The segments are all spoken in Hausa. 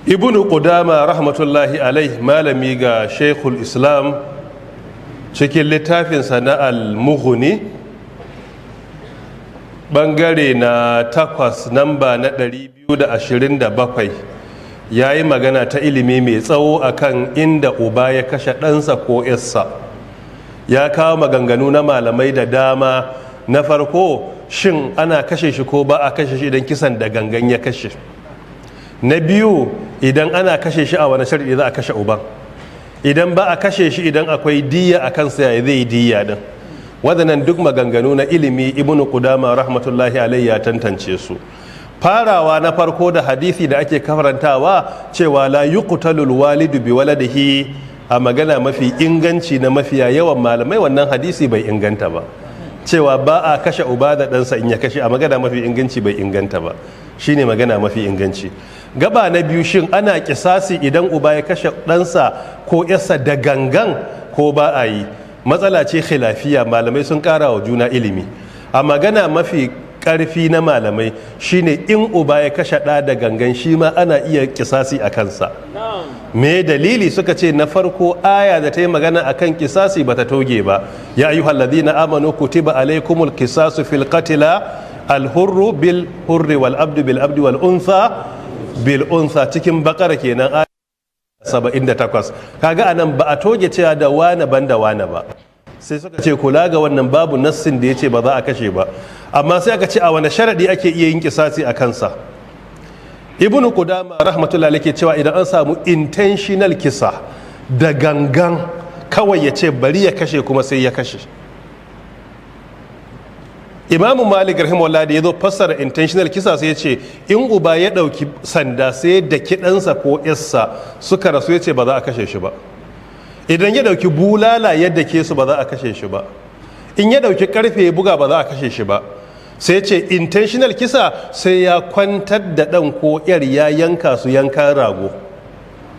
Ibnu Qudama rahmatullahi alai, malami ga Sheikhul Islam, cikin littafinsa na Al-Mughni, bangare na 8, namba na 227, ya yi magana ta ilimi mai tsawo akan inda uba ya kashe ɗansa ko 'yarsa. Ya kawo maganganu na malamai da dama. Na farko, shin ana kashe shi ko ba a kashe shi idan kisan da gangan ya kashe? Na biyu, idan ana kashe shi, a wani shar'i za a kashe uban? Idan ba a kashe shi, idan akwai diya a kansa, ya zai yi diya din? Waɗannan duk maganganu na ilimi, Ibnu Qudama rahmatullahi alayhi ya tantance su. Farawa na farko da hadisi da ake karantawa cewa la yuqtalul walidu bi waladihi, a magana mafi inganci na mafiya yawan malamai, wannan hadisi bai inganta ba. Cewa ba a kashe uba da ɗansa in ya kashe, a magana mafi inganci bai inganta ba, shine magana mafi inganci. Gaba na biyu, shin ana kisasi idan uba ya kashe ɗansa ko 'yarsa da gangan ko ba a yi? Matsala ce khilafiya, malamai sun ƙara wa juna ilimi. A magana mafi ƙarfi na malamai shine in uba ya kashe ɗa da gangan, shi ma ana iya kisasi a kansa. Me dalili? Suka ce na farko, aya da ta yi magana akan kisasi bata toge ba: ya ayyuhal ladina amanu kutiba alaikumul qisasu fil qatila al hurru bil hurri wal abdu bil abdi wal untha bil untha, cikin Bakara kenan, aya 78. Kaga anan ba a toge cewa da wane ban da wane ba. Sai suka ce kula ga wannan, babu nassin da ya ce ba za a kashe ba. Amma sai aka ce a wani sharadi ake iya yin kisasi a kansa? Ibnu Qudama rahmatullahi alaihi cewa idan an samu intentional kisa, da gangan kawai ya ce bari ya kashe, kuma sai ya kashe. Imamu Malik rahimahullah da ya zo fassara intentional kisa, sai ya ce in uba ya ɗauki sanda sai da ɗansa ko 'yarsa suka rasu, ya ce ba za a kashe shi ba. Idan ya ɗauki bulala yadda ke su, ba za a kashe shi ba. In ya ɗauki karfe ya buga, ba za a kashe shi ba. Sai ce intentional kisa sai ya kwantar da ɗan ko 'yar, ya yanka su yankan rago.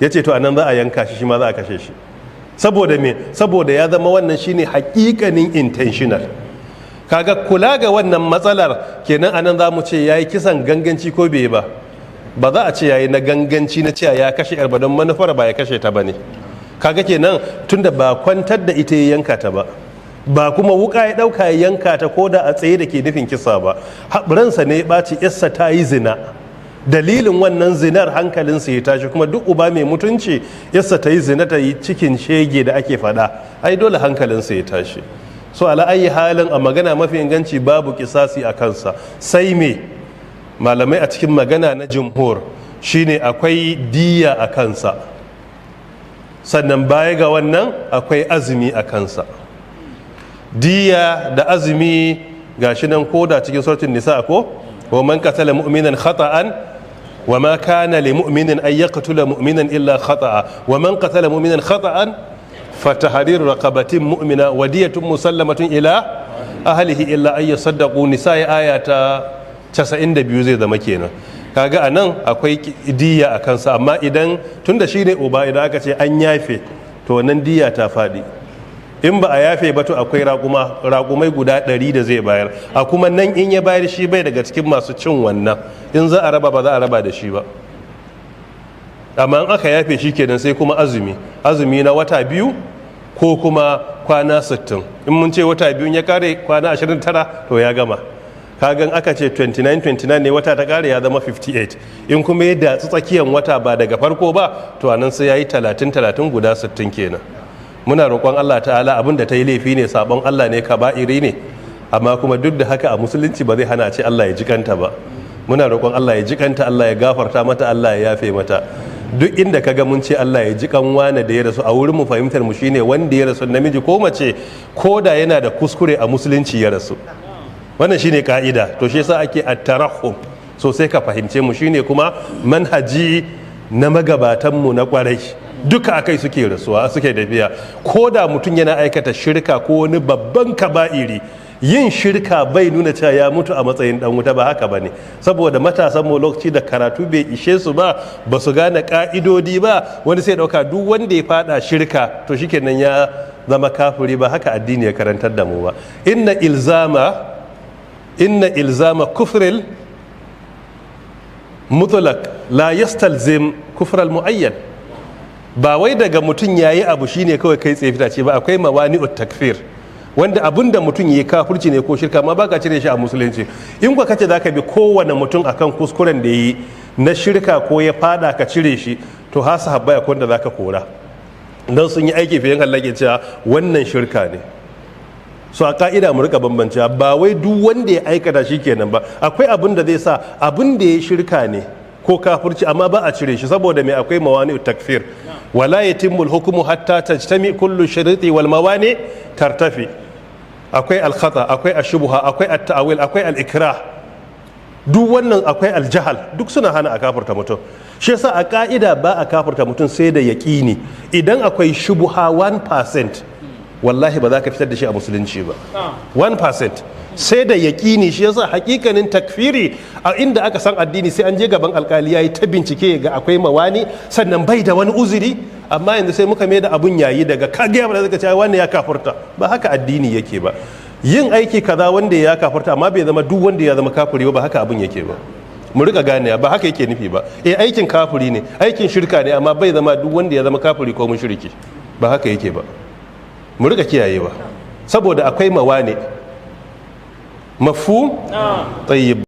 Ya ce to anan za a yanka shi, shi ma za a kashe shi. Saboda me? Saboda ya zama wannan shine hakikanin intentional. Kaga kula ga wannan matsalar kenan, anan za mu ce ya yi kisan ganganci ko bai ba? Ba za a ce ya yi na ganganci na cewa ya kashe 'yar ba, don manufar ba ya kashe ta ba ne. Kaga kenan tunda ba kwantar da ita ya yanka ta ba, ba kuma wuka ya dauka ya yanka ta ko da a tsaye da ke nufin kisa ba, ransa ne ya ɓaci, 'yarsa ta yi zina. Dalilin wannan zinar hankalinsa ya tashi. Kuma duk uba mai mutunci, 'yarsa ta yi zina, ta yi cikin shege da ake faɗa, ai dole hankalinsa ya tashi. So ala ayi halin, a magana mafi inganci babu kisasi a kansa. Sai me? Malamai a cikin magana na jumhur shine akwai diya a kansa, sannan baya ga wannan akwai azumi a kansa. Diya da azumi gashi nan koda cikin suratul Nisa ko: wa man qatala mu'minan khata'an, wa ma kana li mu'minin an yaqtula mu'minan illa khata'a, wa man qatala mu'minan khata'an fatahriru raqabatin mu'mina wa diyatun musallamatun ila ahlihi illa an yasaddaqu. Nisa aya ta 92 zai zama kenan. Kaga anan akwai diya a kansa, amma idan tunda shi ne uba, idan aka ce an yafe, to wannan diya ta faɗi. In ba a yafe ba, to akwai raƙumai guda 100 da zai bayar. A kuma nan in ya bayar, shi bai daga cikin masu cin wannan. In za a raba, ba za a raba da shi ba. Amma in aka yafe shi kenan. Sai kuma azumi, azumi na wata 2 ko kuma kwana 60. In mun ce wata 2 ya kare kwana 29, to ya gama. Kagan aka ce 29 29 ne, wata ta kare, ya zama 58. In kuma ya datsi tsakiyan wata ba daga farko ba, to anan sai ya yi 30 30 guda 60 kenan. Muna roƙon Allah ta'ala, abin da ta yi laifi ne, sabon Allah ne, kaba'iri ne, amma kuma duk da haka a musulunci ba zai hana ce Allah ya jikanta ba. Muna roƙon Allah ya jikanta, Allah ya gafarta mata, Allah ya yafe mata. Duk inda kaga mun ce Allah ya ji kan wane da ya rasu, a wurin mu fahimtar mu shine wanda ya rasu, namiji ko mace, ko da yana da kuskure a musulunci ya rasu. Wannan shine ka'ida. To shi yasa ake at-tarahum. So sai ka fahimce mu, shine kuma manhaji na magabatan mu na kwarai, duka akai suke rasuwa, suke tafiya. Ko da mutum yana aikata shirka ko wani babban kaba'iri, yin shirka bai nuna cewa ya mutu a matsayin dan wuta. Ba haka bane. Saboda matasan mu lokaci da karatu bai ishe su ba, ba su gane ka'idodi ba, wani sai dauka duk wanda ya fada shirka to shikenan ya zama kafiri. Ba haka addini ya karantar da mu ba. Inna ilzama kufril Mutlaq la yastalzim kufr al muayyan. Ba wai daga mutum yayi abu shine kawai kai tsaye fita ce ba. Akwai mawani'ut takfir, wanda abin da mutum yi kafirci ne ko shirka, amma baka cire shi a musulunci. In ka kace zaka bi kowane mutum akan kuskuren da yi na shirka ko ya fada ka cire shi, to ha sahabbai akwai wanda zaka kora dan sun yi aiki fiye Allah ke cewa wannan shirka ne. So a ka'ida mu rika bambancewa, ba wai duk wanda ya aikata shi kenan ba. Akwai abin da zai sa abin da ya shirka ne ko kafirci, amma ba a cire shi. Saboda mai? Akwai mawani takfir. Wala yatimmul hukmu hatta tajtami kullu shiriti wal mawani tartafi. Akwai alkhata, akwai ashubha, akwai at-ta'wil, akwai al-ikrah, duk wannan, akwai aljahal, duk suna hana a kafirta mutum. Shi yasa a ka'ida ba a kafirta mutum sai da yaƙini. Idan akwai shubuha 1%, wallahi ba za ka fitar da shi a musulunci ba. 1%, sai da yaƙini. Shi yasa hakikanin takfiri a inda aka san addini, sai an je gaban alkali, yayi ta bincike ga akwai mawani, sannan bai da wani uzuri. Amma yanzu sai muka mai da abun yayi, daga ka gaya mana zaka ce wani ya kafurta. Ba haka addini yake ba. Yin aiki kaza, wanda ya kafurta, amma bai zama duk wanda ya zama kafiri ba. Haka abun yake ba. Mu rika gane, ba haka yake nufi ba. Eh, aikin kafiri ne, aikin shirka ne, amma bai zama duk wanda ya zama kafiri ko mushriki. Ba haka yake ba. Mu rika kiyayewa saboda akwai mawani. Mafhum? Tayyib.